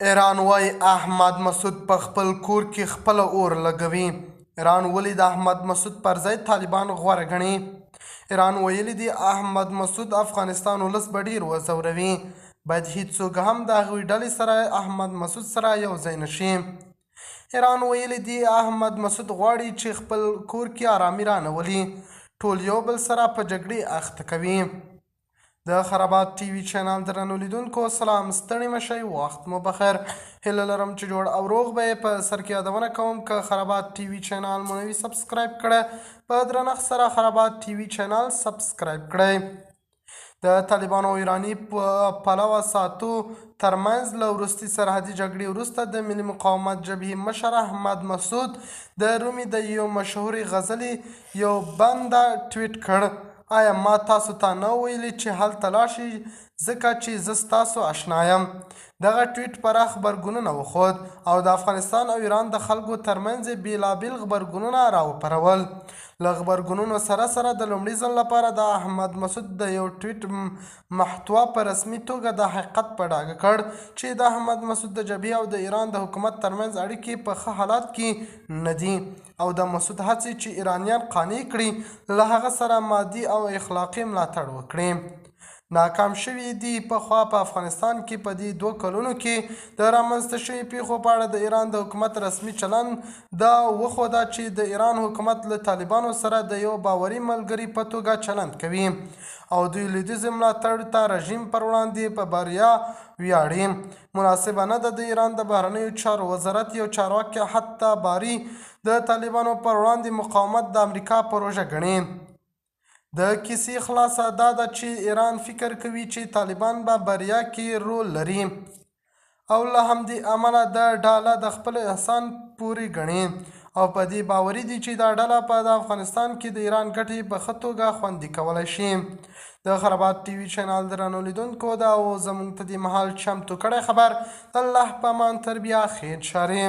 ایران وايي احمد مسعود په خپل کور کې خپله اور لګوي. ایران ولې د احمد مسعود پر ځای طالبان غوره ګڼي؟ ایران ویلي دي احمد مسعود افغانستان ولس به ډیر وځوروي، باید هیڅوک هم د هغوی ډلې سره احمد مسعود سره یو ځای نشي. ایران ویلي دي احمد مسعود غواړي چې خپل کور کې آرامي رانولي، ټول یو بل سره په جګړې اخته کوي. د خرابات ټي وي چینل درنو لیدونکو سلام، ستړي مشئ، وخت مو بخیر. هیله لرم چې جوړ او روغ به یې. په سر کې یادونه کوم که خرابات ټي وي چینل مو نوي سبسکرایب کړی، په درنښت سره خرابات ټي وي چینل سبسکرایب کړئ. د طالبانو او ایراني پلوه ساتو ترمنځ له وروستي سرحدي جګړې وروسته د ملي مقاومت جبهې مشر احمد مسعود د رومي د یو مشهورې غزلې یو بنده ټویټ کړ: آیا ما تاسو ته نه ویلي چې هلته لاړ شئ ځکه چې زه ستاسو اشنا یم؟ دغه ټویټ پراخ غبرګونونه وښود او د افغانستان او ایران د خلکو ترمنځ یې بېلابېل غبرګونونه راوپارول. له غبرګونونو سره سره د لومړي ځل لپاره د احمد مسعود د یو ټویټ محتوا په رسمي توګه دا حقیقت په ډاګه کړ چې د احمد مسعود د جبهې او د ایران د حکومت ترمنځ اړیکې په ښه حالت کې نه دي او د مسعود هڅې چې ایرانیان قانع کړي له هغه سره مادي او اخلاقي ملاتړ وکړي ناکام شوي دي. پخوا په افغانستان کې په دې 2 کلونو کې د رامنځته شوي پیښو په اړه د ایران د حکومت رسمي چلند دا وښوده چې د ایران حکومت له طالبانو سره د یو باوري ملګري په توګه چلند کوي او دوی لویدیځ ملاتړ ته رژیم پر وړاندې په بریا ویاړي. مناسبه نه ده د ایران د بهرنیو چارو وزارت یو چارواکی حتی باري د طالبانو پر وړاندې مقاومت د امریکا پروژه ګڼي. د کیسې خلاصه دا ده چې ایران فکر کوي چې طالبان به بریا کې رول لري او له همدې امله دا ډله د خپل احسان پورې ګڼي او په دې باوري دي چې دا ډله په افغانستان کې د ایران ګټې په ښه توګه خوندي کولی شي. د خرابات ټي وي چینل درنو لیدونکو دا و زموږ ته دې مهال چمتو کړی خبر. د الله په امان، تر بیا، خیر چارې.